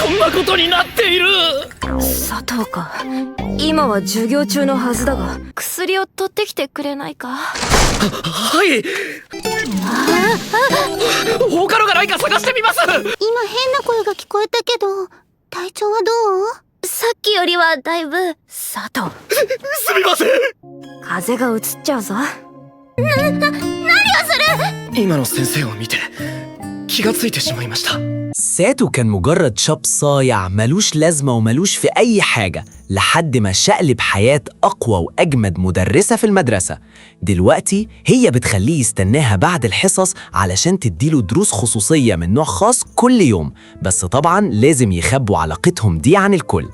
こんなことになっている。佐藤か。今は授業中のはずだが、薬を取ってきてくれないか。はい。他のがないか探してみます。今変な声が聞こえたけど、体調はどう？さっきよりはだいぶ。佐藤。すみません。風邪がうつっちゃうぞ。何をする？今の先生を見て気がついてしまいました。 ساتو كان مجرد شاب صايع ملوش لازمة وملوش في أي حاجة، لحد ما شقلب حياة أقوى وأجمد مدرسة في المدرسة. دلوقتي هي بتخليه يستناها بعد الحصص علشان تديله دروس خصوصية من نوع خاص كل يوم، بس طبعا لازم يخبوا علاقتهم دي عن الكل.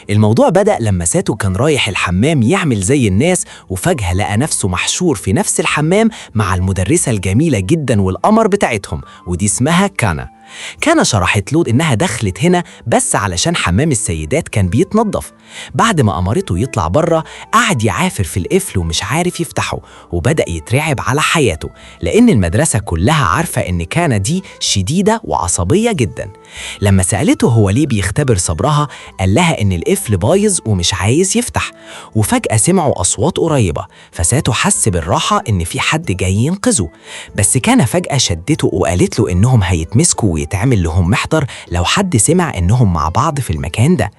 الموضوع بدأ لما ساتو كان رايح الحمام يعمل زي الناس، وفجأة لقى نفسه محشور في نفس الحمام مع المدرسة الجميلة جدا والقمر بتاعتهم، ودي اسمها كانا. كانا شرحت له إنها دخلت هنا بس علشان حمام السيدات كان بيتنظف. بعد ما أمرته يطلع بره، قعد يعافر في القفل ومش عارف يفتحه، وبدأ يترعب على حياته لأن المدرسة كلها عارفة إن كانا دي شديدة وعصبية جدا. لما سألته هو ليه بيختبر صبرها، قال لها إن القفل بايظ ومش عايز يفتح. وفجأة سمعوا أصوات قريبة، فساتو حس بالراحة إن في حد جاي ينقذه، بس كانا فجأة شدته وقالت له إنهم هيتمسكوا ويتعمل لهم محضر لو حد سمع إنهم مع بعض في المكان ده.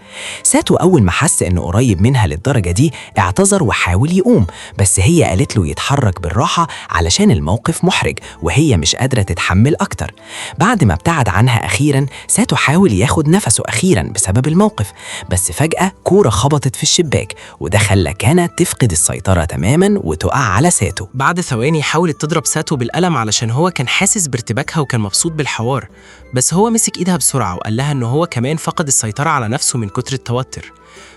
ساتو أول ما حس إنه قريب منها للدرجة دي اعتذر وحاول يقوم، بس هي قالت له يتحرك بالراحة علشان الموقف محرج وهي مش قادرة تتحمل أكتر. بعد ما ابتعد عنها أخيراً، ساتو حاول ياخد نفسه أخيراً بسبب الموقف، بس فجأة كورة خبطت في الشباك، وده خلى كانا تفقد السيطرة تماماً وتقع على ساتو. بعد ثواني حاولت تضرب ساتو بالقلم علشان هو كان حاسس بارتباكها وكان مبسوط بالحوار، بس هو مسك ايدها بسرعة وقال لها إنه هو كمان فقد السيطرة على نفسه من كتر التوتر.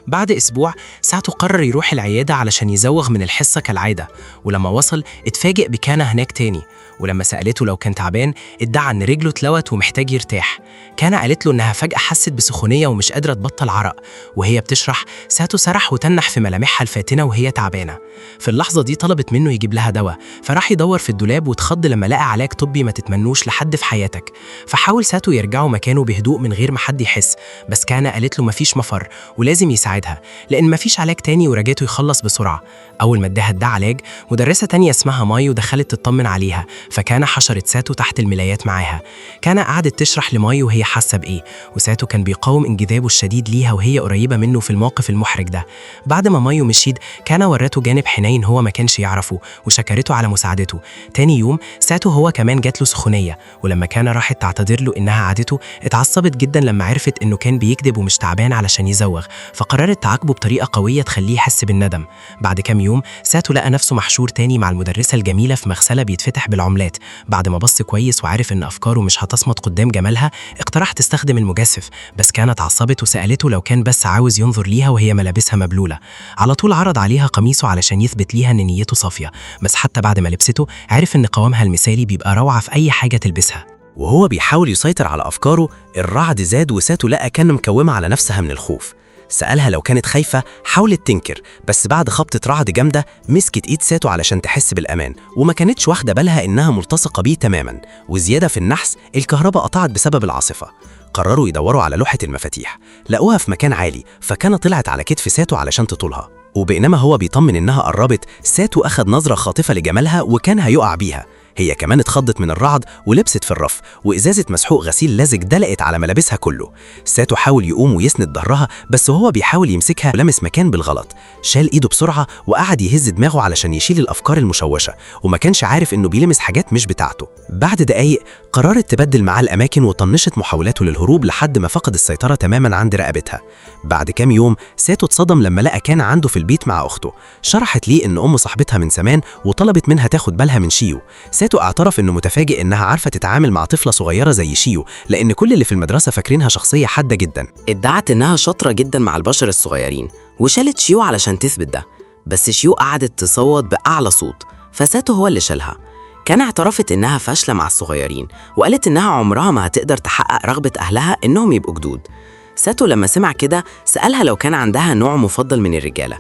بعد أسبوع ساتو قرر يروح العيادة علشان يزوغ من الحصة كالعادة، ولما وصل اتفاجئ بكانا هناك تاني، ولما سألته لو كان تعبان ادعى إن رجله اتلوت ومحتاج يرتاح. كانا قالت له إنها فجأة حست بسخونية ومش قادرة تبطل عرق، وهي بتشرح ساتو سرح وتنح في ملامحها الفاتنة وهي تعبانة. في اللحظة دي طلبت منه يجيب لها دواء، فراح يدور في الدولاب واتخض لما لقى علاج طبي ما تتمنوش لحد في حياتك. فحاول ساتو يرجعه مكانه بهدوء من غير ما حد يحس، بس كانا قالت له مفيش مفر ولازم يساعدها لأن مفيش علاج تاني، ورجاته يخلص بسرعة. أول ما اداها ده علاج، مدرسة تانية اسمها مايو دخلت تطمن عليها، فكانا حشرت ساتو تحت الملايات معاها. كانا قعدت تشرح لمايو وهي حاسة بإيه، وساتو كان بيقاوم انجذابه الشديد ليها وهي قريبة منه في الموقف المحرج ده. بعد ما مايو مشيت، كانا ورته جانب حنين هو ما كانش يعرفه وشكرته على مساعدته. تاني يوم ساتو هو كمان جات له سخونية، ولما كانا راحت تعتذر له إنها عادته اتعصبت جدا لما عرفت إنه كان بيكذب ومش تعبان علشان يزوغ، فقررت تعاقبه بطريقة قوية تخليه يحس بالندم. بعد كام يوم ساتو لقى نفسه محشور تاني مع المدرسة الجميلة في مغسلة بيتفتح بالعملات. بعد ما بص كويس وعرف إن أفكاره مش هتصمت قدام جمالها، اقترح تستخدم المجسف، بس كانت اتعصبت وسألته لو كان بس عاوز ينظر ليها وهي ملابسها مبلولة. على طول عرض عليها قميصه علشان يثبت ليها إن نيته صافية، بس حتى بعد ما لبسته عرف إن قوامها المثالي بيبقى روعة في أي حاجة تلبسها. وهو بيحاول يسيطر على أفكاره، الرعد زاد وساتو لقى كان مكومة على نفسها من الخوف. سألها لو كانت خايفة، حاولت تنكر، بس بعد خبطة رعد جامدة مسكت إيد ساتو علشان تحس بالأمان، وما كانتش واخدة بالها إنها ملتصقة بيه تماما. وزيادة في النحس، الكهرباء قطعت بسبب العاصفة. قرروا يدوروا على لوحة المفاتيح، لقوها في مكان عالي، فكان طلعت على كتف ساتو علشان تطولها. وبينما هو بيطمن إنها قربت، ساتو أخد نظرة خاطفة لجمالها وكان هيقع بيها. هي كمان اتخضت من الرعد ولبست في الرف، وإزازة مسحوق غسيل لزج دلقت على ملابسها كله. ساتو حاول يقوم ويسند ظهرها، بس وهو بيحاول يمسكها لمس مكان بالغلط. شال ايده بسرعة وقعد يهز دماغه علشان يشيل الأفكار المشوشة، وما كانش عارف إنه بيلمس حاجات مش بتاعته. بعد دقايق قررت تبدل معاه الأماكن وطنشت محاولاته للهروب لحد ما فقد السيطرة تماما عند رقبتها. بعد كام يوم ساتو اتصدم لما لقى كان عنده في البيت مع أخته. شرحت ليه إن أم صاحبتها من زمان وطلبت منها تاخد بالها من شيو. ساتو اعترف إنه متفاجئ إنها عارفة تتعامل مع طفلة صغيرة زي شيو، لأن كل اللي في المدرسة فاكرينها شخصية حادة جدا. ادعت إنها شاطرة جدا مع البشر الصغيرين وشالت شيو علشان تثبت ده، بس شيو قعدت تصوت بأعلى صوت، فساتو هو اللي شالها. كان اعترفت إنها فاشلة مع الصغيرين وقالت إنها عمرها ما هتقدر تحقق رغبة أهلها إنهم يبقوا جدود. ساتو لما سمع كده سألها لو كان عندها نوع مفضل من الرجالة.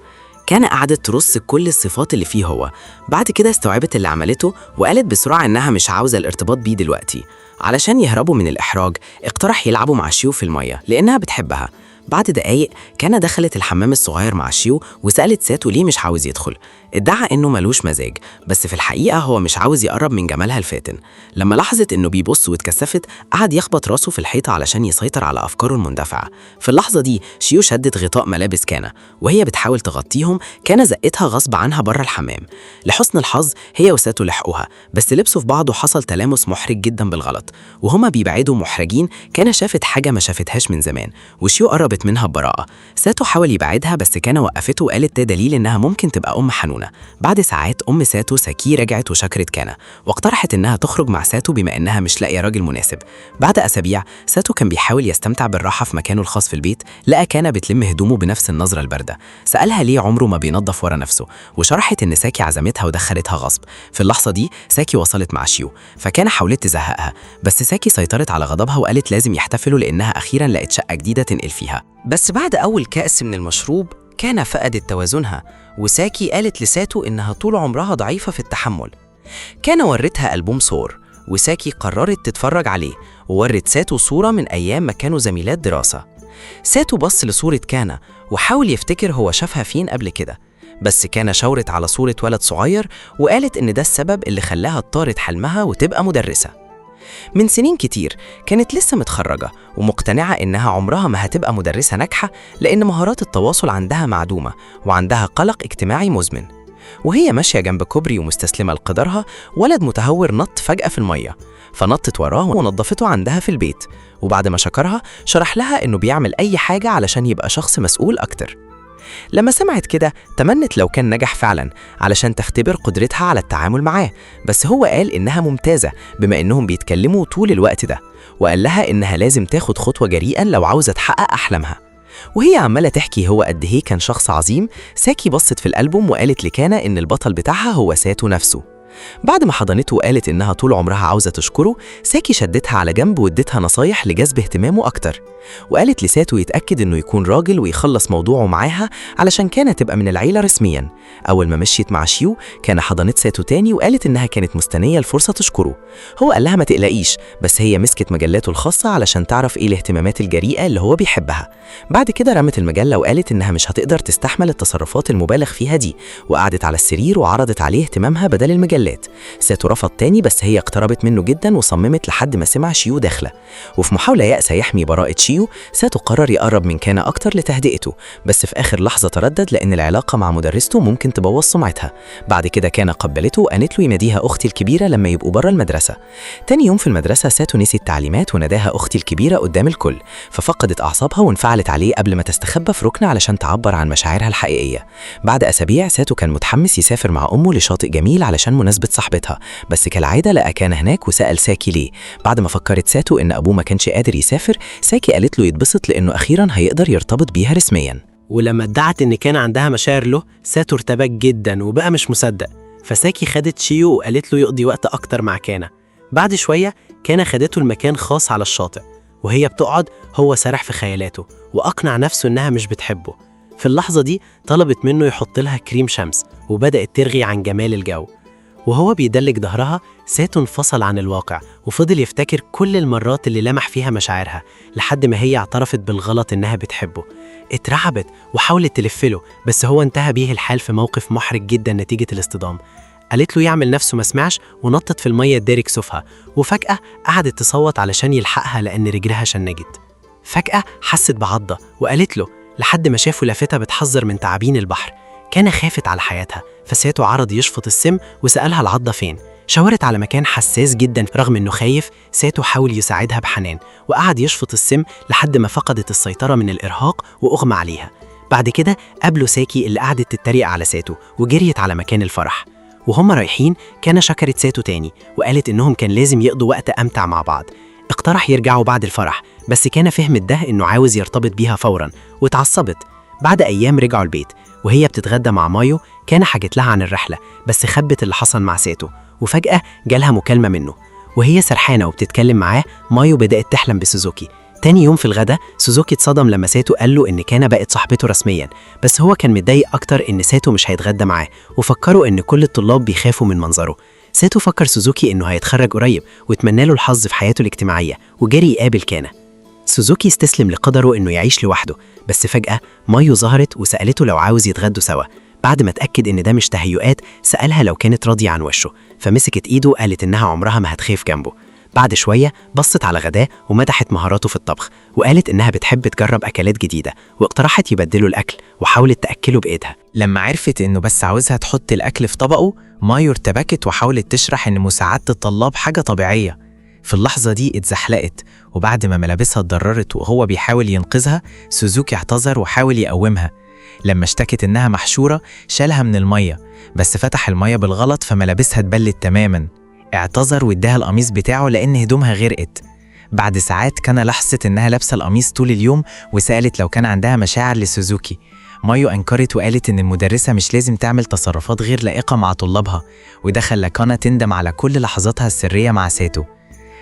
كان قعدت ترص كل الصفات اللي فيه هو. بعد كده استوعبت اللي عملته وقالت بسرعة إنها مش عاوزة الارتباط بيه دلوقتي. علشان يهربوا من الإحراج اقترح يلعبوا مع شيو في المية لأنها بتحبها. بعد دقايق كانا دخلت الحمام الصغير مع شيو وسألت ساتو ليه مش عاوز يدخل. ادعى إنه ملوش مزاج، بس في الحقيقة هو مش عاوز يقرب من جمالها الفاتن. لما لاحظت إنه بيبص واتكسفت قعد يخبط راسه في الحيطة علشان يسيطر على أفكاره المندفعة. في اللحظة دي شيو شدت غطاء ملابس كانا وهي بتحاول تغطيهم، كانا زقتها غصب عنها بره الحمام. لحسن الحظ هي وساتو لحقوها، بس لبسوا في بعض وحصل تلامس محرج جدا بالغلط. وهما بيبعدوا محرجين كانا شافت حاجة ما شافتهاش من زمان، وشيو قربت منها ببراءة. ساتو حاول يبعدها بس كانا وقفته وقالت ده دليل إنها ممكن تبقى أم حنونة. بعد ساعات أم ساتو ساكي رجعت وشكرت كانا واقترحت إنها تخرج مع ساتو بما إنها مش لاقية راجل مناسب. بعد أسابيع ساتو كان بيحاول يستمتع بالراحة في مكانه الخاص في البيت، لقى كانا بتلم هدومه بنفس النظرة الباردة. سألها ليه عمره ما بينظف ورا نفسه، وشرحت إن ساكي عزمتها ودخلتها غصب. في اللحظة دي ساكي وصلت مع شيو، فكانا حاولت تزهقها بس ساكي سيطرت على غضبها وقالت لازم يحتفلوا لأنها أخيراً لقت شقة جديدة تنقل فيها. بس بعد أول كأس من المشروب كانا فقدت توازنها، وساكي قالت لساتو إنها طول عمرها ضعيفة في التحمل. كانا ورتها ألبوم صور وساكي قررت تتفرج عليه، وورت ساتو صورة من أيام ما كانوا زميلات دراسة. ساتو بص لصورة كانا وحاول يفتكر هو شافها فين قبل كده، بس كانا شاورت على صورة ولد صغير وقالت إن ده السبب اللي خلاها تطارد حلمها وتبقى مدرسة. من سنين كتير كانت لسه متخرجة ومقتنعة إنها عمرها ما هتبقى مدرسة ناجحة لأن مهارات التواصل عندها معدومة وعندها قلق اجتماعي مزمن. وهي ماشية جنب كوبري ومستسلمة لقدرها، ولد متهور نط فجأة في المية، فنطت وراه ونظفته عندها في البيت. وبعد ما شكرها شرح لها إنه بيعمل أي حاجة علشان يبقى شخص مسؤول أكتر. لما سمعت كده تمنت لو كان نجح فعلا علشان تختبر قدرتها على التعامل معاه، بس هو قال إنها ممتازة بما إنهم بيتكلموا طول الوقت ده، وقال لها إنها لازم تاخد خطوة جريئة لو عاوزة تحقق أحلامها. وهي عمالة تحكي هو قد إيه كان شخص عظيم، ساكي بصت في الألبوم وقالت لكانا إن البطل بتاعها هو ساتو نفسه. بعد ما حضنته وقالت إنها طول عمرها عاوزة تشكره، ساكي شدتها على جنب وادتها نصايح لجذب اهتمامه أكتر، وقالت لساتو يتأكد إنه يكون راجل ويخلص موضوعه معاها علشان كانت تبقى من العيلة رسمياً. أول ما مشيت مع شيو كان حضنت ساتو تاني وقالت إنها كانت مستنية الفرصة تشكره. هو قال لها ما تقلقيش، بس هي مسكت مجلاته الخاصة علشان تعرف إيه الاهتمامات الجريئة اللي هو بيحبها. بعد كده رمت المجلة وقالت إنها مش هتقدر تستحمل التصرفات المبالغ فيها دي، وقعدت على السرير وعرضت عليه اهتمامها بدل المجلات. ساتو رفض تاني، بس هي اقتربت منه جدا وصممت لحد ما سمع شيو داخله. وفي محاولة يأسة يحمي براءة شيو، ساتو قرر يقرب من كانا أكتر لتهدئته، بس في آخر لحظة تردد لأن العلاقة مع مدرسته ممكن تبوظ سمعتها. بعد كده كانا قبلته وقالت له يناديها أختي الكبيرة لما يبقوا بره المدرسة. تاني يوم في المدرسة ساتو نسي التعليمات وناداها أختي الكبيرة قدام الكل، ففقدت أعصابها وانفعلت عليه قبل ما تستخبى في ركن علشان تعبر عن مشاعرها الحقيقية. بعد أسابيع ساتو كان متحمس يسافر مع أمه لشاطئ جميل علشان مناسبة صاحبتها، بس كالعادة لقى كان هناك وسأل ساكي ليه. بعد ما فكرت ساتو إن أبوه ما كانش قادر يسافر، ساكي قالت له يتبسط لأنه أخيراً هيقدر يرتبط بيها رسمياً. ولما ادعت إن كان عندها مشاعر له، ساتو ارتبك جدا وبقى مش مصدق. فساكي خدت شيو وقالت له يقضي وقت أكتر مع كانا. بعد شوية كانا خدته لمكان خاص على الشاطئ، وهي بتقعد هو سرح في خيالاته وأقنع نفسه إنها مش بتحبه. في اللحظة دي طلبت منه يحط لها كريم شمس وبدأت ترغي عن جمال الجو. وهو بيدلك ظهرها ساتو انفصل عن الواقع وفضل يفتكر كل المرات اللي لمح فيها مشاعرها لحد ما هي اعترفت بالغلط إنها بتحبه. اترعبت وحاولت تلفله، بس هو انتهى بيه الحال في موقف محرج جدا نتيجة الاصطدام. قالت له يعمل نفسه ما سمعش ونطت في المية تداري كسوفها، وفجأة قعدت تصوت علشان يلحقها لأن رجلها شنجت. فجأة حست بعضة وقالت له، لحد ما شافوا لافتة بتحذر من تعابين البحر. كان خافت على حياتها، فساتو عرض يشفط السم وسألها العضة فين. شاورت على مكان حساس جدا، رغم انه خايف ساتو حاول يساعدها بحنان وقعد يشفط السم لحد ما فقدت السيطرة من الإرهاق وأغمى عليها. بعد كده قابلوا ساكي اللي قعدت تتريق على ساتو وجريت على مكان الفرح. وهم رايحين كان شكرت ساتو تاني وقالت انهم كان لازم يقضوا وقت أمتع مع بعض. اقترح يرجعوا بعد الفرح، بس كان فهمت ده انه عاوز يرتبط بيها فورا واتعصبت. بعد أيام رجعوا البيت وهي بتتغدى مع مايو. كان حكت لها عن الرحلة بس خبت اللي حصل مع ساتو، وفجأة جالها مكالمة منه. وهي سرحانة وبتتكلم معاه مايو بدأت تحلم بسوزوكي. تاني يوم في الغدا سوزوكي اتصدم لما ساتو قال له إن كان بقت صاحبته رسميا، بس هو كان متضايق أكتر إن ساتو مش هيتغدى معاه، وفكروا إن كل الطلاب بيخافوا من منظره. ساتو فكر سوزوكي إنه هيتخرج قريب واتمنى له الحظ في حياته الاجتماعية وجري يقابل كانا. سوزوكي استسلم لقدره إنه يعيش لوحده، بس فجأة مايو ظهرت وسألته لو عاوز يتغدوا سوا. بعد ما اتأكد إن ده مش تهيؤات سألها لو كانت راضية عن وشه، فمسكت إيده وقالت إنها عمرها ما هتخاف جنبه. بعد شوية بصت على غداه ومدحت مهاراته في الطبخ وقالت إنها بتحب تجرب أكلات جديدة، واقترحت يبدلوا الأكل وحاولت تأكله بإيدها. لما عرفت إنه بس عاوزها تحط الأكل في طبقه، مايو ارتبكت وحاولت تشرح إن مساعدة الطلاب حاجة طبيعية. في اللحظة دي اتزحلقت، وبعد ما ملابسها اتضررت وهو بيحاول ينقذها، سوزوكي اعتذر وحاول يقومها. لما اشتكت إنها محشورة شالها من المية، بس فتح المية بالغلط فملابسها اتبلت تماما. اعتذر واداها القميص بتاعه لأن هدومها غرقت. بعد ساعات كان لاحظت إنها لابسة القميص طول اليوم وسألت لو كان عندها مشاعر لسوزوكي. مايو أنكرت وقالت إن المدرسة مش لازم تعمل تصرفات غير لائقة مع طلابها، وده خلى كانا تندم على كل لحظاتها السرية مع ساتو.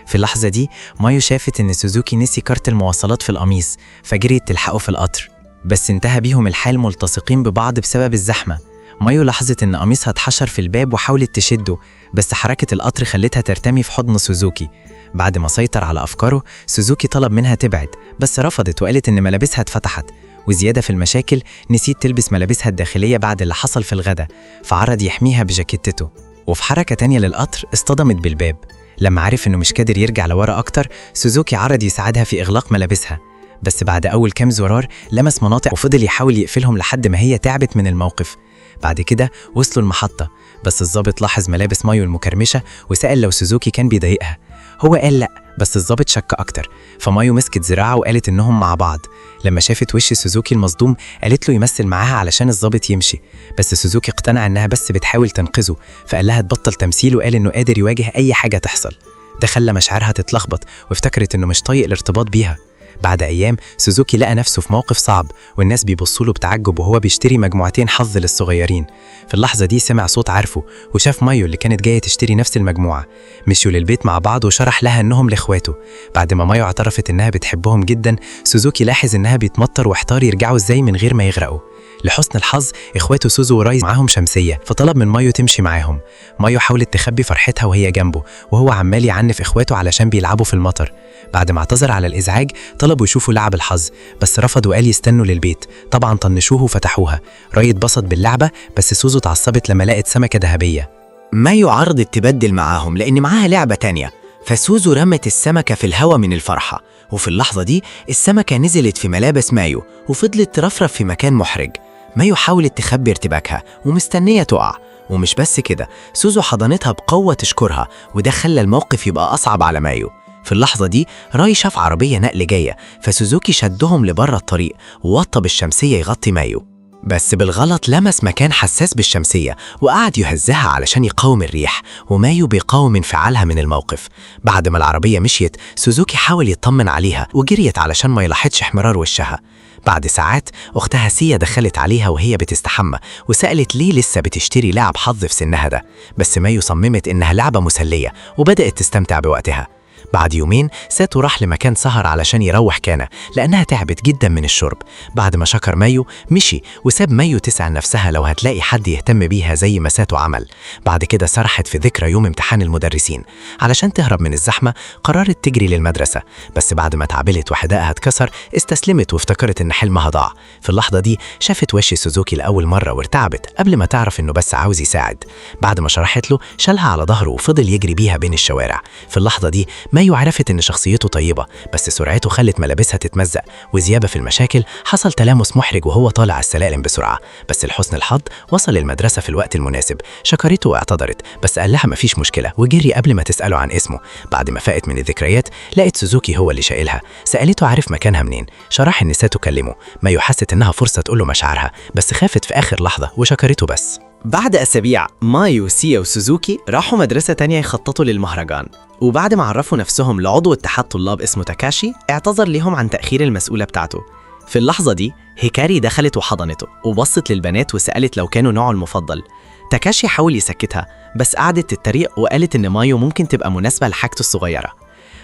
في اللحظة دي مايو شافت إن سوزوكي نسي كارت المواصلات في القميص، فجريت تلحقه في القطر، بس انتهى بيهم الحال ملتصقين ببعض بسبب الزحمة. مايو لاحظت إن قميصها اتحشر في الباب وحاولت تشده، بس حركة القطر خلتها ترتمي في حضن سوزوكي. بعد ما سيطر على أفكاره، سوزوكي طلب منها تبعد، بس رفضت وقالت إن ملابسها اتفتحت، وزيادة في المشاكل نسيت تلبس ملابسها الداخلية بعد اللي حصل في الغدا، فعرض يحميها بجاكيتته. وفي حركة تانية للقطر اصطدمت بالباب. لما عرف إنه مش قادر يرجع لورا أكتر، سوزوكي عرض يساعدها في إغلاق ملابسها، بس بعد أول كام زرار لمس مناطق وفضل يحاول يقفلهم لحد ما هي تعبت من الموقف. بعد كده وصلوا المحطة، بس الضابط لاحظ ملابس مايو المكرمشة وسأل لو سوزوكي كان بيضايقها. هو قال لأ، بس الضابط شك أكتر، فمايو مسكت ذراعه وقالت إنهم مع بعض. لما شافت وش سوزوكي المصدوم قالت له يمثل معاها علشان الضابط يمشي، بس سوزوكي اقتنع إنها بس بتحاول تنقذه، فقال لها تبطل تمثيل وقال إنه قادر يواجه أي حاجة تحصل. ده خلى مشاعرها تتلخبط وافتكرت إنه مش طايق الارتباط بيها. بعد أيام سوزوكي لقى نفسه في موقف صعب والناس بيبصوا له بتعجب وهو بيشتري مجموعتين حظ للصغيرين. في اللحظة دي سمع صوت عارفه وشاف مايو اللي كانت جاية تشتري نفس المجموعة. مشوا للبيت مع بعض وشرح لها إنهم لإخواته. بعد ما مايو اعترفت إنها بتحبهم جدا، سوزوكي لاحظ إنها بيتمطر واحتار يرجعوا إزاي من غير ما يغرقوا. لحسن الحظ إخواته سوزو وراي معاهم شمسية، فطلب من مايو تمشي معاهم. مايو حاولت تخبي فرحتها وهي جنبه، وهو عمال يعنف إخواته علشان بيلعبوا في المطر. بعد ما اعتذر على الإزعاج طلبوا يشوفوا لعب الحظ، بس رفض وقال يستنوا للبيت. طبعا طنشوه وفتحوها. راي اتبسط باللعبة، بس سوزو اتعصبت لما لقت سمكة ذهبية. مايو عرضت تبدل معاهم لأن معاها لعبة تانية، فسوزو رمت السمكة في الهوا من الفرحة، وفي اللحظة دي السمكة نزلت في ملابس مايو وفضلت ترفرف في مكان محرج. مايو حاولت تخبي ارتباكها ومستنية تقع، ومش بس كده، سوزو حضنتها بقوة تشكرها، وده خلى الموقف يبقى أصعب على مايو. في اللحظة دي راي شاف عربية نقل جاية، فسوزوكي شدهم لبره الطريق ووطى بالشمسية يغطي مايو، بس بالغلط لمس مكان حساس بالشمسية وقعد يهزها علشان يقاوم الريح، ومايو بيقاوم انفعالها من الموقف. بعد ما العربية مشيت سوزوكي حاول يطمن عليها وجريت علشان ما يلاحظش احمرار وشها. بعد ساعات أختها سيا دخلت عليها وهي بتستحمى وسألت ليه لسه بتشتري لعب حظ في سنها ده، بس مايو صممت إنها لعبة مسلية وبدأت تستمتع بوقتها. بعد يومين ساتو راح لمكان سهر علشان يروح كانا لأنها تعبت جدا من الشرب. بعد ما شكر مايو مشي وساب مايو تسأل نفسها لو هتلاقي حد يهتم بيها زي ما ساتو عمل. بعد كده سرحت في ذكرى يوم امتحان المدرسين. علشان تهرب من الزحمة قررت تجري للمدرسة، بس بعد ما اتعبلت وحذائها اتكسر استسلمت وافتكرت إن حلمها ضاع. في اللحظة دي شافت وش سوزوكي لأول مرة وارتعبت قبل ما تعرف إنه بس عاوز يساعد. بعد ما شرحت له شالها على ظهره وفضل يجري بيها بين الشوارع. في اللحظة دي مايو عرفت إن شخصيته طيبة، بس سرعته خلت ملابسها تتمزق، وزيادة في المشاكل حصل تلامس محرج وهو طالع على السلالم بسرعة، بس لحسن الحظ وصل المدرسة في الوقت المناسب. شكرته واعتذرت، بس قال لها مفيش مشكلة وجري قبل ما تسأله عن اسمه. بعد ما فاقت من الذكريات لقت سوزوكي هو اللي شايلها، سألته عارف مكانها منين، شرح إن ساتو كلمه. مايو حست إنها فرصة تقول له مشاعرها، بس خافت في آخر لحظة وشكرته بس. بعد أسابيع مايو سيا وسوزوكي راحوا مدرسة تانية يخططوا للمهرجان، وبعد ما عرفوا نفسهم لعضو اتحاد طلاب اسمه تاكاشي اعتذر لهم عن تأخير المسؤولة بتاعته. في اللحظة دي هيكاري دخلت وحضنته وبصت للبنات وسألت لو كانوا نوعه المفضل. تاكاشي حاول يسكتها بس قعدت تتريق وقالت إن مايو ممكن تبقى مناسبة لحاجته الصغيرة.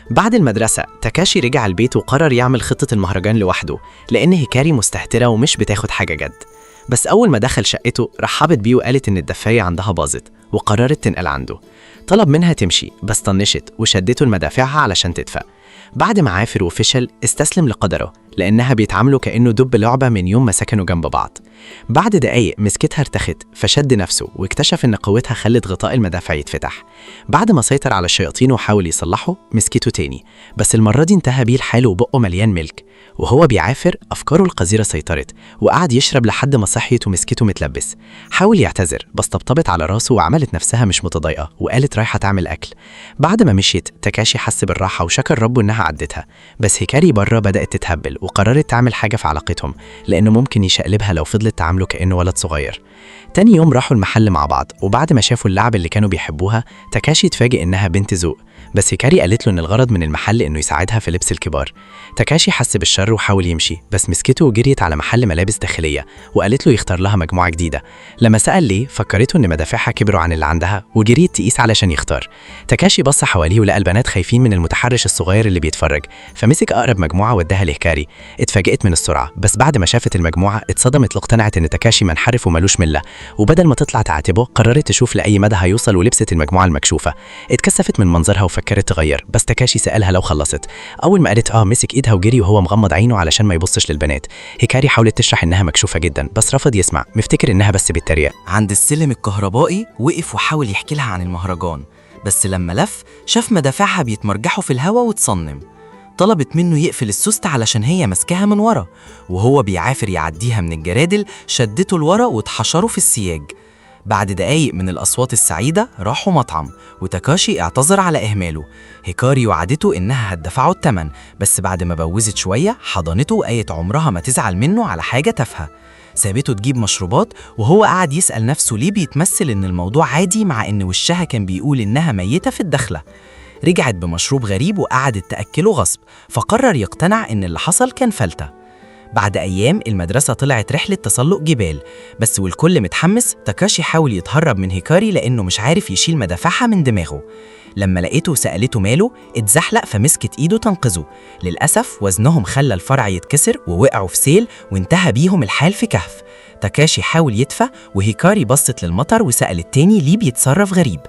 بعد المدرسة تاكاشي رجع البيت وقرر يعمل خطة المهرجان لوحده لأن هيكاري مستهترة ومش بتاخد حاجة جد. بس أول ما دخل شقته رحبت بيه وقالت إن الدفاية عندها باظت وقررت تنقل عنده. طلب منها تمشي بس طنشت وشدته لمدافعها علشان تدفى. بعد ما عافر وفشل استسلم لقدره، لأنها بيتعاملوا كأنه دب لعبة من يوم ما سكنوا جنب بعض. بعد دقايق مسكتها ارتخت، فشد نفسه واكتشف إن قوتها خلت غطاء المدافع يتفتح. بعد ما سيطر على الشياطين وحاول يصلحه مسكته تاني، بس المرة دي انتهى بيه الحال وبقه مليان ملك. وهو بيعافر أفكاره القذرة سيطرت، وقعد يشرب لحد ما صحيت ومسكته متلبس. حاول يعتذر بس طبطبت على راسه وعملت نفسها مش متضايقة وقالت رايحة تعمل أكل. بعد ما مشيت تاكاشي حس بالراحة وشكر ربه إنها عدتها، بس هيكاري بره بدأت تتهبل وقررت تعمل حاجة في علاقتهم، لأنه ممكن يشقلبها لو فضلت تعامله كأنه ولد صغير. تاني يوم راحوا المحل مع بعض، وبعد ما شافوا اللعب اللي كانوا بيحبوها تاكاشي اتفاجئ إنها بنت ذوق، بس هيكاري قالت له إن الغرض من المحل إنه يساعدها في لبس الكبار. تاكاشي حس بالشر وحاول يمشي، بس مسكته وجريت على محل ملابس داخلية وقالت له يختار لها مجموعة جديدة. لما سأل ليه فكرته إن مدافعها كبروا عن اللي عندها وجريت تقيس علشان يختار. تاكاشي بص حواليه ولقى البنات خايفين من المتحرش الصغير اللي بيتفرج، فمسك أقرب مجموعة واداها لهيكاري. اتفاجئت من السرعة، بس بعد ما شافت المجموعة اتصدمت واقتنعت إن تاكاشي منحرف ومالوش ملة، وبدل ما تطلع تعاتبه قررت تشوف لأي مدى هيوصل ولبست المجموعة المكشوفة. اتكسفت من منظرها وفكرت تغير، بس تاكاشي سألها لو خلصت. أول ما قالت آه مسك إيدها وجري وهو مغمض عينه علشان ما يبصش للبنات. هيكاري حاولت تشرح إنها مكشوفة جدا بس رفض يسمع، مفتكر إنها بس بتتريق. عند السلم الكهربائي وقف وحاول يحكي لها عن المهرجان، بس لما لف شاف مدافعها بيتمرجحوا في الهوا وتصنم. طلبت منه يقفل السوست علشان هي ماسكاها من ورا، وهو بيعافر يعديها من الجرادل شدته لورا واتحشروا في السياج. بعد دقايق من الأصوات السعيدة راحوا مطعم، وتاكاشي اعتذر على إهماله. هيكاري وعدته إنها هتدفعه الثمن، بس بعد ما بوزت شوية حضنته وقالت عمرها ما تزعل منه على حاجة تافهة. سابته تجيب مشروبات، وهو قعد يسأل نفسه ليه بيتمثل إن الموضوع عادي مع إن وشها كان بيقول إنها ميتة في الدخلة. رجعت بمشروب غريب وقعدت تأكله غصب، فقرر يقتنع إن اللي حصل كان فلتة. بعد أيام المدرسة طلعت رحلة تسلق جبال، بس والكل متحمس. تاكاشي حاول يتهرب من هيكاري لأنه مش عارف يشيل مدافعها من دماغه. لما لقيته سألته ماله اتزحلق فمسكت إيده تنقذه. للأسف وزنهم خلى الفرع يتكسر ووقعوا في سيل، وانتهى بيهم الحال في كهف. تاكاشي حاول يدفى، وهيكاري بصت للمطر وسألت تاني ليه بيتصرف غريب.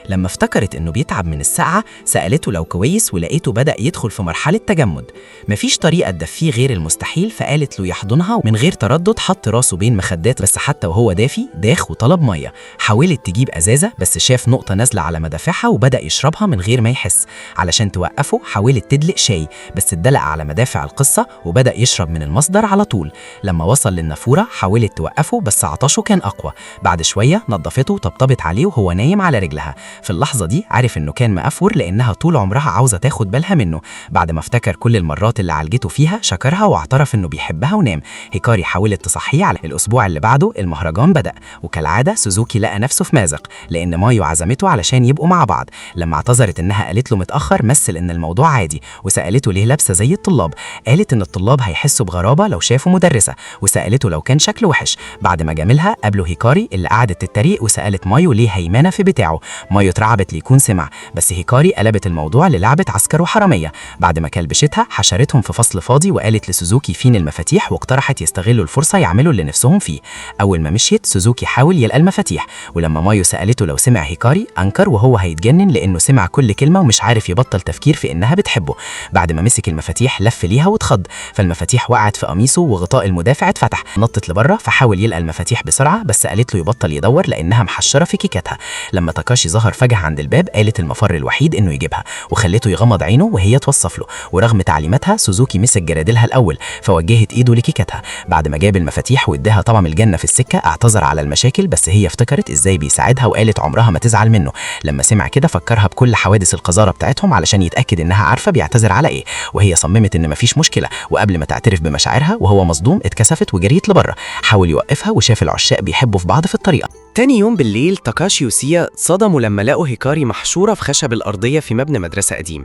لما افتكرت إنه بيتعب من السقعة سألته لو كويس، ولقيته بدأ يدخل في مرحلة تجمد. مفيش طريقة تدفيه غير المستحيل، فقالت له يحضنها. من غير تردد حط راسه بين مخدات، بس حتى وهو دافي داخ وطلب مية. حاولت تجيب أزازة بس شاف نقطة نازلة على مدافعها وبدأ يشربها من غير ما يحس. علشان توقفه حاولت تدلق شاي، بس اتدلق على مدافع القصة وبدأ يشرب من المصدر على طول. لما وصل للنافورة حاولت توقفه بس عطشه كان أقوى. بعد شوية نظفته وطبطبت عليه وهو نايم على رجلها. في اللحظة دي عرف إنه كان مقفور لأنها طول عمرها عاوزة تاخد بالها منه. بعد ما افتكر كل المرات اللي عالجته فيها شكرها واعترف إنه بيحبها ونام. هيكاري حاولت تصحيه. على الأسبوع اللي بعده المهرجان بدأ، وكالعادة سوزوكي لقى نفسه في مازق لأن مايو عزمته علشان يبقوا مع بعض. لما اعتذرت إنها قالت له متأخر مثل إن الموضوع عادي، وسألته ليه لابسة زي الطلاب. قالت إن الطلاب هيحسوا بغرابة لو شافوا مدرسة، وسألته لو كان شكله وحش. بعد ما جاملها قابله هيكاري اللي قعدت تتريق وسألت مايو ليه هيمانة في بتاعه. مايو اترعبت ليكون سمع، بس هيكاري قلبت الموضوع للعبة عسكر وحرامية. بعد ما كلبشتها حشرتهم في فصل فاضي وقالت لسوزوكي فين المفاتيح، واقترحت يستغلوا الفرصة يعملوا اللي نفسهم فيه. أول ما مشيت سوزوكي حاول يلقى المفاتيح، ولما مايو سألته لو سمع هيكاري أنكر وهو هيتجنن لأنه سمع كل كلمة ومش عارف يبطل تفكير في إنها بتحبه. بعد ما مسك المفاتيح لف ليها واتخض، فالمفاتيح وقعت في قميصه وغطاء المدافع اتفتح. نطت لبره فحاول يلقى المفاتيح بسرعة، بس قالت له يبطل يدور لأنها محشرة في كيكتها. لما تاكاشي ظهر فجأة عند الباب قالت المفر الوحيد إنه يجيبها، وخلته يغمض عينه وهي توصف له. ورغم تعليماتها سوزوكي مسك جرادلها الأول فوجهت إيده لكيكتها. بعد ما جاب المفاتيح واداها طعم الجنة في السكة اعتذر على المشاكل، بس هي افتكرت إزاي بيساعدها وقالت عمرها ما تزعل منه. لما سمع كده فكرها بكل حوادث القذارة بتاعتهم علشان يتأكد إنها عارفة بيعتذر على إيه، وهي صممت إن مفيش مشكلة. وقبل ما تعترف بمشاعرها وهو مصدوم اتكسفت وجريت لبره. حاول يوقفها وشاف العشاق بيحبوا في بعض في الطريقة. تاني يوم بالليل تاكاشي وسيا اتصدموا لما لقوا هيكاري محشورة في خشب الأرضية في مبنى مدرسة قديم.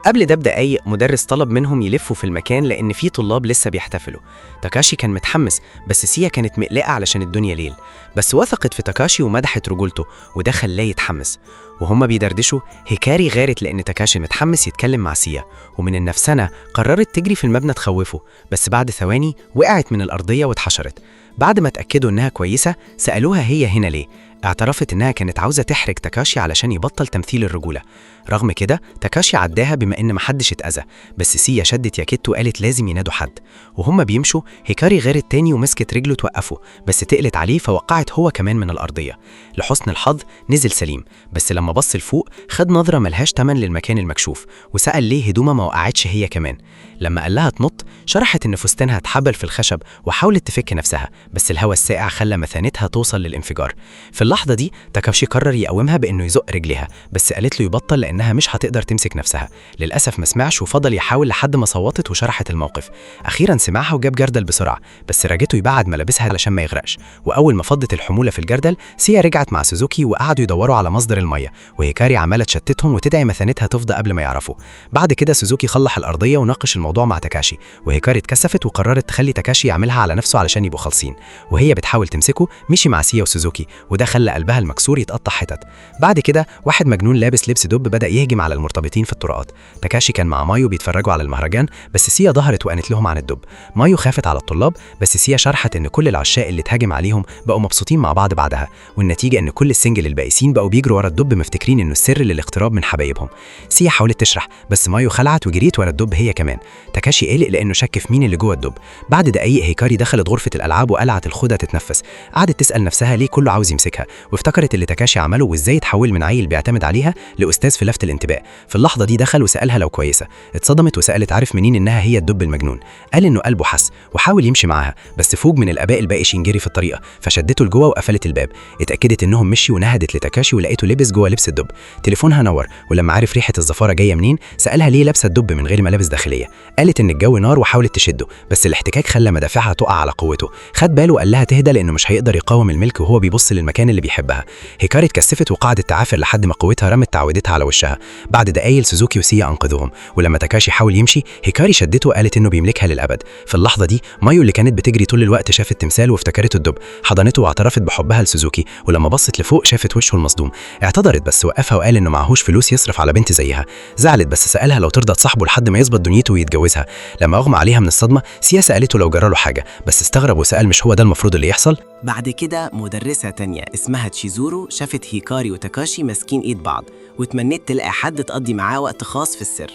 قبل ده بدقايق مدرس طلب منهم يلفوا في المكان لأن في طلاب لسه بيحتفلوا. تاكاشي كان متحمس بس سيا كانت مقلقة علشان الدنيا ليل، بس وثقت في تاكاشي ومدحت رجولته وده خلاه يتحمس. وهما بيدردشوا هيكاري غارت لأن تاكاشي متحمس يتكلم مع سيا، ومن النفسنة قررت تجري في المبنى تخوفه، بس بعد ثواني وقعت من الأرضية واتحشرت. بعد ما اتأكدوا إنها كويسة سألوها هي هنا ليه، اعترفت إنها كانت عاوزة تحرج تاكاشي علشان يبطل تمثيل الرجولة. رغم كده تاكاشي عداها بما إن محدش اتأذى، بس سيا شدت ياكيتو وقالت لازم ينادوا حد. وهم بيمشوا هيكاري غيرت تاني ومسكت رجله توقفه، بس تقلت عليه فوقعت هو كمان من الأرضية. لحسن الحظ نزل سليم، بس لما بص لفوق خد نظرة ملهاش تمن للمكان المكشوف، وسأل ليه هدومها ما وقعتش هي كمان. لما قال لها تنط شرحت إن فستانها اتحبل في الخشب وحاولت تفك نفسها، بس الهواء الساقع خلى مثانتها توصل للانفجار. في اللحظة دي تاكاشي قرر يقومها بإنه يزق رجليها، بس قالت له يبطل لأنها مش هتقدر تمسك نفسها. للأسف ما سمعش وفضل يحاول لحد ما صوتت وشرحت الموقف. أخيرا سمعها وجاب جردل بسرعة، بس رجته يبعد ملابسها علشان ما يغرقش. وأول ما فضت الحمولة في الجردل سيا رجعت مع سوزوكي وقعدوا يدوروا على مصدر المية، وهيكاري عمالة تشتتهم وتدعي مثانتها تفضى قبل ما يعرفوا. بعد كده سوزوكي خلح الأرضية وناقش الموضوع مع تاكاشي، وهيكاري اتكسفت وقررت تخلي تاكاشي يعملها على نفسه علشان يبقوا خالصين. وهي بتحاول تمسكه مشي مع سيا وسوزوكي، وده خلى قلبها المكسور يتقطع حتت. بعد كده واحد مجنون لابس لبس دب بدأ يهجم على المرتبطين في الطرقات. تاكاشي كان مع مايو بيتفرجوا على المهرجان، بس سيا ظهرت وقالت لهم عن الدب. مايو خافت على الطلاب، بس سيا شرحت ان كل العشاق اللي اتهاجم عليهم بقوا مبسوطين مع بعض بعدها، والنتيجة ان كل ال single البائسين بقوا بيجروا ورا الدب مفتكرين انه السر للاقتراب من حبايبهم. سيا حاولت تشرح، بس مايو خلعت وجريت ورا الدب هي كمان. تاكاشي قلق لانه شك في مين اللي جوه الدب. بعد دقايق هيكاري دخلت غرفة الالعاب وقلعت الخوذه تتنفس. قعدت تسال نفسها ليه كله عاوز يمسكها، وافتكرت اللي تاكاشي عمله وازاي اتحول من عيل بيعتمد عليها لاستاذ في لفت الانتباه. في اللحظة دي دخل وسالها لو كويسة. اتصدمت وسالت عارف منين انها هي الدب المجنون. قال انه قلبه حس وحاول يمشي معاها، بس فوج من الاباء البائسين جري في الطريقة فشدته لجوه وقفلت الباب. اتاكدت انهم مشي ونهدت لتاكاشي ولقيته لبس جوه لبس الدب. تليفونها نور، ولما عرف ريحه الزفاره جاية منين سالها ليه لابسه الدب من غير ملابس داخلية. قالت ان الجو نار وحاولت تشده، بس الاحتكاك خلى مدافعها تقع على قوته. خد باله وقال لها تهدى لانه مش هيقدر يقاوم الملك وهو بيبص للمكان اللي بيحبها. هيكاري اتكسفت وقعدت تعافر لحد ما قوتها رمت تعويذتها على وشها. بعد دقايق سوزوكي وسيا انقذوهم، ولما تاكاشي حاول يمشي هيكاري شدته وقالت انه بيملكها للابد. في اللحظة دي مايو اللي كانت بتجري طول الوقت شافت تمثال وافتكرته الدب، حضنته واعترفت بحبها لسوزوكي. ولما بصت لفوق شافت وشه المصدوم. اعتذرت بس وقفها وقال انه معهوش فلوس يصرف على بنت زيها. زعلت بس سالها لو ترضى تصاحبه لحد ما يظبط دنيته ويتجوزها. لما اغمى عليها من الصدمة سيا سالته لو جراله حاجة، بس استغرب وسال مش هو ده المفروض اللي يحصل؟ بعد كده مدرسة تانية اسمها تشيزورو شافت هيكاري وتاكاشي ماسكين ايد بعض، وتمنت تلاقي حد تقضي معاه وقت خاص في السر.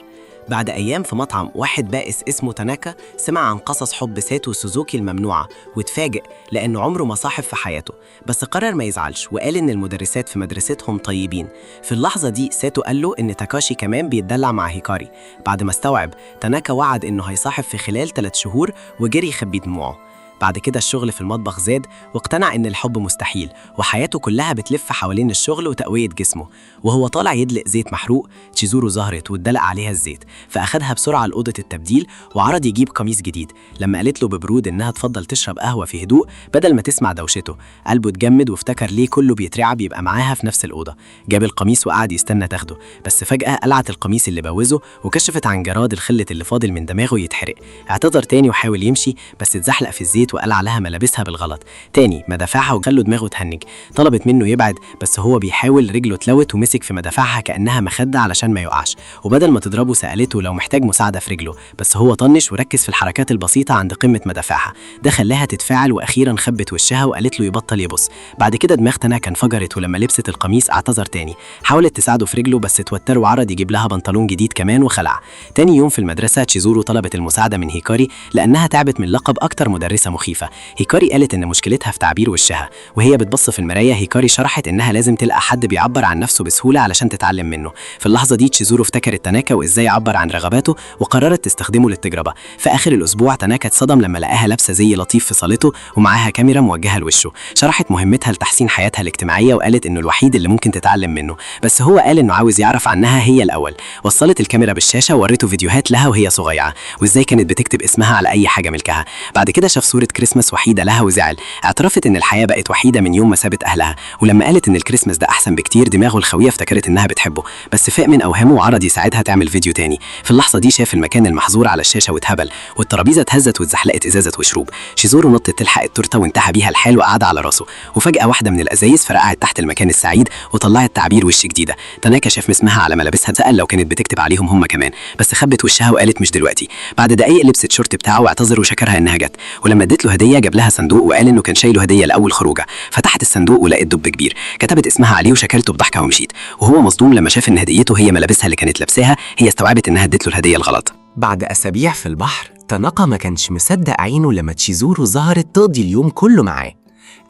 بعد أيام في مطعم واحد بائس اسمه تاناكا سمع عن قصص حب ساتو وسوزوكي الممنوعة واتفاجئ لأنه عمره ما صاحب في حياته، بس قرر ما يزعلش وقال إن المدرسات في مدرستهم طيبين. في اللحظة دي ساتو قال له إن تاكاشي كمان بيتدلع مع هيكاري. بعد ما استوعب تاناكا وعد إنه هيصاحب في خلال 3 شهور وجري يخبي دموعه. بعد كده الشغل في المطبخ زاد واقتنع إن الحب مستحيل وحياته كلها بتلف حوالين الشغل وتقوية جسمه. وهو طالع يدلق زيت محروق تشيزورو ظهرت واتدلق عليها الزيت، فأخدها بسرعة لأوضة التبديل وعرض يجيب قميص جديد. لما قالت له ببرود إنها تفضل تشرب قهوة في هدوء بدل ما تسمع دوشته، قلبه اتجمد وافتكر ليه كله بيترعب يبقى معاها في نفس الأوضة. جاب القميص وقعد يستنى تاخده، بس فجأة قلعت القميص اللي بوزه وكشفت عن جراد الخلة اللي فاضل من دماغه يتحرق. اعتذر تاني وحاول يمشي بس اتزحلق في الزيت وقلع لها ملابسها بالغلط. تاني مدافعها وخلوا دماغه تهنج. طلبت منه يبعد بس هو بيحاول رجله اتلوت ومسك في مدافعها كأنها مخدة علشان ما يقعش. وبدل ما تضربه سألته لو محتاج مساعدة في رجله، بس هو طنش وركز في الحركات البسيطة عند قمة مدافعها. ده خلاها تتفاعل وأخيرا خبت وشها وقالت له يبطل يبص. بعد كده دماغ تاناكا انفجرت ولما لبست القميص اعتذر تاني. حاولت تساعده في رجله بس اتوتر وعرض يجيب لها بنطلون جديد كمان وخلع. تاني يوم في المدرسة تشيزورو طلبت المساعدة من هيكاري لأنها تعبت من لقب أكتر مدرسة مخيفة. هيكاري قالت إن مشكلتها في تعبير وشها، وهي بتبص في المراية هيكاري شرحت إنها لازم تلقى حد بيعبر عن نفسه بسهولة علشان تتعلم منه. في اللحظة دي تشيزورو افتكرت تاناكا وإزاي يعبر عن رغباته وقررت تستخدمه للتجربة. في آخر الأسبوع تاناكا اتصدم لما لقاها لابسة زي لطيف في صالته ومعاها كاميرا موجهة لوشه. شرحت مهمتها لتحسين حياتها الاجتماعية وقالت إنه الوحيد اللي ممكن تتعلم منه، بس هو قال إنه عاوز يعرف عنها هي الأول. وصلت الكاميرا بالشاشة وورته فيديوهات لها وهي صغيرة وإزاي كانت بتكتب اسمها على أي حاجة ملكها. بعد كده شاف صورة كريسماس وحيدة لها وزعل. اعترفت إن الحياة بقت وحيدة من يوم ما سابت أهلها، ولما قالت إن الكريسماس ده أحسن بكتير دماغه الخاوية افتكرت إنها بتحبه، بس فاق من أوهامه وعرض يساعدها تعمل فيديو تاني. في اللحظة دي شاف المكان المحظور على الشاشة واتهبل، والترابيزة اتهزت واتزحلقت إزازة وشروب. شيزورو نطت تلحق التورتة وانتهى بيها الحال وقعد على راسه. وفجأة واحدة من الأزايز فرقعت تحت المكان السعيد وطلعت تعبير وش جديدة. تاناكا شاف اسمها على ملابسها، سأل لو كانت بتكتب عليهم هم كمان، بس خبت وشها وقالت مش دلوقتي. بعد دقايق لبست شورت بتاعه واعتذر وشكرها إنها جت. ولما ادت له هديه، جاب لها صندوق وقال انه كان شايله هديه لاول خروجه. فتحت الصندوق ولقت دب كبير، كتبت اسمها عليه وشكرته بضحكه ومشيت. وهو مصدوم لما شاف ان هديته هي ملابسها اللي كانت لابساها. هي استوعبت انها ادت له الهديه الغلط. بعد أسابيع في البحر، تاناكا ما كانش مصدق عينه لما تشيزورو ظهرت تقضي اليوم كله معاه.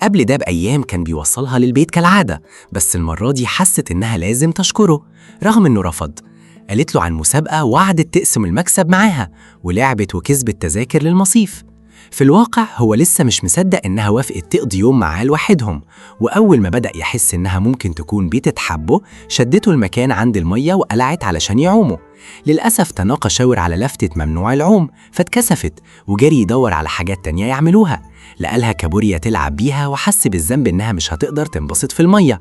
قبل ده بأيام كان بيوصلها للبيت كالعادة، بس المرة دي حست إنها لازم تشكره رغم إنه رفض. قالت له عن مسابقة وعدت تقسم المكسب معاها، ولعبت وكسبت تذاكر للمصيف. في الواقع هو لسه مش مصدق إنها وافقت تقضي يوم معاه لوحدهم، وأول ما بدأ يحس إنها ممكن تكون بتتحبه شدته المكان عند المية وقلعت علشان يعوموا. للأسف تاناكا شاور على لفتة ممنوع العوم فاتكسفت، وجري يدور على حاجات تانية يعملوها. لقالها كابوريا تلعب بيها وحس بالذنب إنها مش هتقدر تنبسط في المية،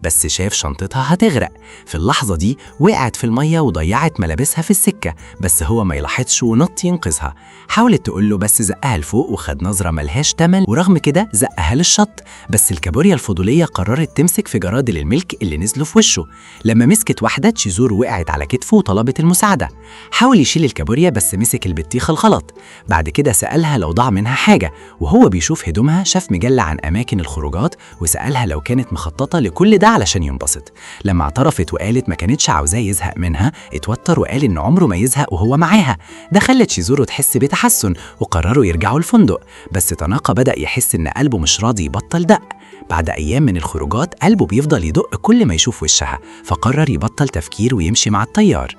بس شاف شنطتها هتغرق. في اللحظة دي وقعت في المية وضيعت ملابسها في السكة، بس هو ما يلاحظش ونط ينقذها. حاولت تقوله بس زقها لفوق وخد نظرة ملهاش تمن، ورغم كده زقها للشط. بس الكابوريا الفضولية قررت تمسك في جرادل الملك اللي نزلوا في وشه. لما مسكت واحدة تشيزورو وقعت على كتفه وطلبت المساعدة. حاول يشيل الكابوريا بس مسك البطيخة الغلط. بعد كده سألها لو ضاع منها حاجة، وهو بيشوف هدومها شاف مجلة عن أماكن الخروجات وسألها لو كانت مخططة لكل ده علشان ينبسط. لما اعترفت وقالت ما كانتش عاوزاه يزهق منها، اتوتر وقال إن عمره ما يزهق وهو معاها. ده خلت شيزورو تحس بتحسن وقرروا يرجعوا الفندق، بس تاناكا بدأ يحس إن قلبه مش راضي يبطل دق. بعد أيام من الخروجات قلبه بيفضل يدق كل ما يشوف وشها، فقرر يبطل تفكير ويمشي مع التيار.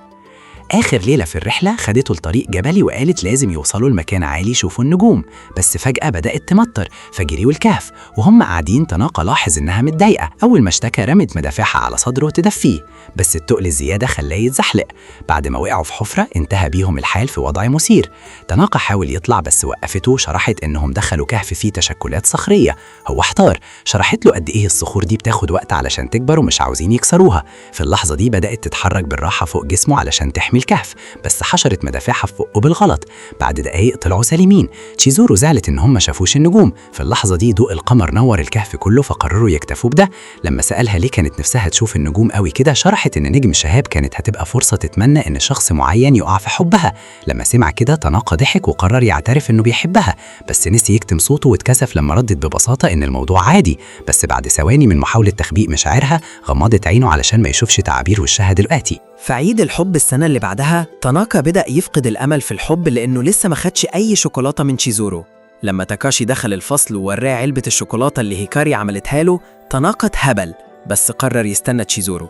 آخر ليلة في الرحلة خدته لطريق جبلي وقالت لازم يوصلوا لمكان عالي يشوفوا النجوم، بس فجأة بدأت تمطر فجريوا الكهف. وهم قاعدين تاناكا لاحظ إنها متضايقة. أول ما اشتكى رمت مدافعها على صدره تدفيه، بس التقل الزيادة خلاه يتزحلق. بعد ما وقعوا في حفرة انتهى بيهم الحال في وضع مثير. تاناكا حاول يطلع بس وقفته وشرحت إنهم دخلوا كهف فيه تشكلات صخرية. هو احتار، شرحت له قد إيه الصخور دي بتاخد وقت علشان تكبر ومش عاوزين يكسروها. في اللحظة دي بدأت تتحرك بالراحة فوق جسمه علشان تحمي الكهف، بس حشرت مدافعها في فوقه بالغلط. بعد دقايق طلعوا سالمين. تشيزورو زعلت ان هم ما شافوش النجوم. في اللحظه دي ضوء القمر نور الكهف كله فقرروا يكتفوا بده. لما سألها ليه كانت نفسها تشوف النجوم قوي كده، شرحت ان نجم شهاب كانت هتبقى فرصه تتمنى ان شخص معين يقع في حبها. لما سمع كده تاناكا ضحك وقرر يعترف انه بيحبها، بس نسي يكتم صوته واتكسف لما ردت ببساطه ان الموضوع عادي. بس بعد ثواني من محاوله تخبيء مشاعرها غمضت عينه علشان ما يشوفش تعابير وشها دلوقتي. في عيد الحب السنة اللي بعدها تاناكا بدأ يفقد الأمل في الحب لأنه لسه ما خدش أي شوكولاتة من تشيزورو. لما تاكاشي دخل الفصل ووراه علبة الشوكولاتة اللي هيكاري عملتها له، تاناكا اتهبل، بس قرر يستنى تشيزورو.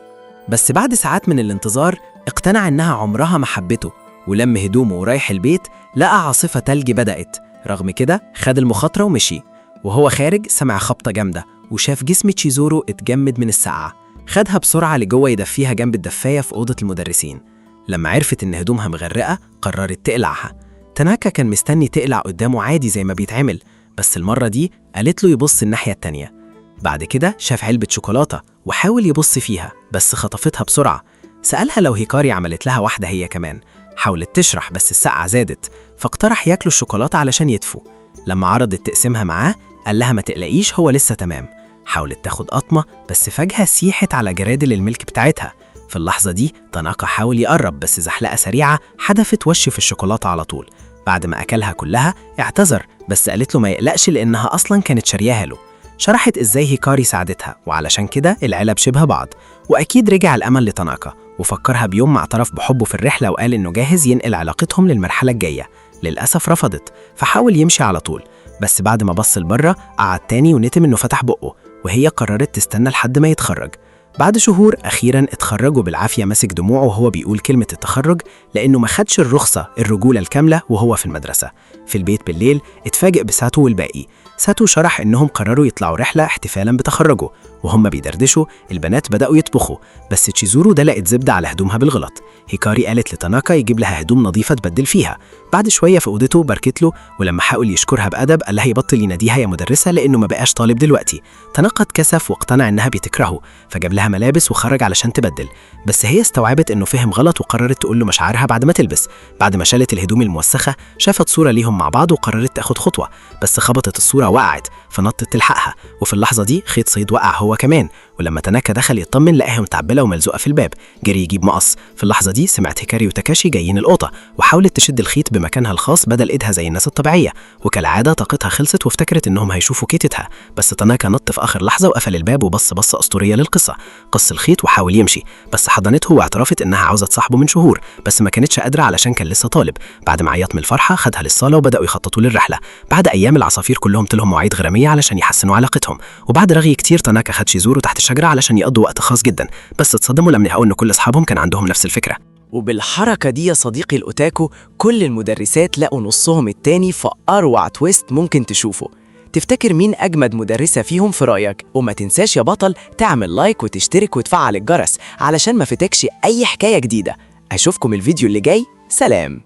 بس بعد ساعات من الانتظار اقتنع إنها عمرها ما حبته، ولم هدومه ورايح البيت لقى عاصفة تلج بدأت. رغم كده خد المخاطرة ومشي. وهو خارج سمع خبطة جامدة وشاف جسم تشيزورو اتجمد من السقعة. خدها بسرعة لجوه يدفيها جنب الدفاية في أوضة المدرسين. لما عرفت إن هدومها مغرقة قررت تقلعها. تاناكا كان مستني تقلع قدامه عادي زي ما بيتعمل، بس المرة دي قالت له يبص الناحية التانية. بعد كده شاف علبة شوكولاتة وحاول يبص فيها بس خطفتها بسرعة. سألها لو هيكاري عملت لها واحدة هي كمان. حاولت تشرح بس السقعة زادت، فاقترح ياكلوا الشوكولاتة علشان يدفوا. لما عرضت تقسمها معاه قال لها ما تقلقيش هو لسه تمام. حاولت تاخد قطمة بس فجأة سيحت على جرادل الملك بتاعتها. في اللحظة دي تاناكا حاول يقرب بس زحلقة سريعة حدفت وشه في الشوكولاتة على طول. بعد ما أكلها كلها اعتذر، بس قالت له ما يقلقش لأنها أصلا كانت شارياها له. شرحت إزاي هيكاري ساعدتها وعلشان كده العلب شبه بعض. وأكيد رجع الأمل لتاناكا وفكرها بيوم ما اعترف بحبه في الرحلة وقال إنه جاهز ينقل علاقتهم للمرحلة الجاية. للأسف رفضت، فحاول يمشي على طول، بس بعد ما بص لبره قعد تاني وندم إنه فتح بقه، وهي قررت تستنى لحد ما يتخرج. بعد شهور أخيراً اتخرجوا بالعافية، ماسك دموعه وهو بيقول كلمة التخرج لأنه ما خدش الرخصة الرجولة الكاملة وهو في المدرسة. في البيت بالليل اتفاجئ بساتو والباقي. ساتو شرح إنهم قرروا يطلعوا رحلة احتفالاً بتخرجه، وهم بيدردشوا البنات بدأوا يطبخوا، بس تشيزورو دلقت زبدة على هدومها بالغلط. هيكاري قالت لتاناكا يجيب لها هدوم نظيفة تبدل فيها. بعد شوية في أوضته باركت له، ولما حاول يشكرها بأدب قال لها يبطل يناديها يا مدرسة لأنه ما بقاش طالب دلوقتي. تاناكا اتكسف واقتنع إنها بتكرهه، فجاب لها ملابس وخرج علشان تبدل، بس هي استوعبت إنه فهم غلط وقررت تقول له مشاعرها بعد ما تلبس. بعد ما شالت الهدوم الموسخة شافت صورة ليهم مع بعض وقررت تاخد خطوة، بس خبطت الصورة وقعت، فنطت تلحقها، وفي اللحظة دي خيط صيد وقع هو كمان، ولما تاناكا دخل يطمن لقاها متعبلة وملزوقة في الباب، جري يجيب مقص. في اللحظة دي سمعت هيكاري وتاكاشي جايين الأوضة، وحاولت تشد الخيط بمكانها الخاص بدل إيدها زي الناس الطبيعية، وكالعادة طاقتها خلصت وافتكرت إنهم هيشوفوا كيتتها، بس تاناكا نط في آخر لحظة وقفل الباب وبص بصة أسطورية للقصة. قص الخيط وحاول يمشي، بس حضنته واعترفت إنها عاوزة تصاحبه من شهور، بس ما كانتش قادرة علشان كان لسه طالب. بعد ما عيط من الفرحة خدها للصالة وبدأوا يخططوا للرحلة. بعد أيام العصافير كلهم طلعوا مواعيد غرامية علشان يحسنوا علاقتهم، وبعد رغي كتير تاناكا خد شيزورو تحت الشجرة علشان يقضوا وقت خاص جدا، بس اتصدموا لما لقوا إن كل أصحابهم كان عندهم نفس الفكرة. وبالحركة دي يا صديقي الأوتاكو كل المدرسات لقوا نصهم التاني في أروع twist ممكن تشوفه. تفتكر مين أجمد مدرسة فيهم في رأيك؟ وما تنساش يا بطل تعمل like وتشترك وتفعل الجرس علشان ما فاتكش أي حكاية جديدة. أشوفكم الفيديو اللي جاي، سلام.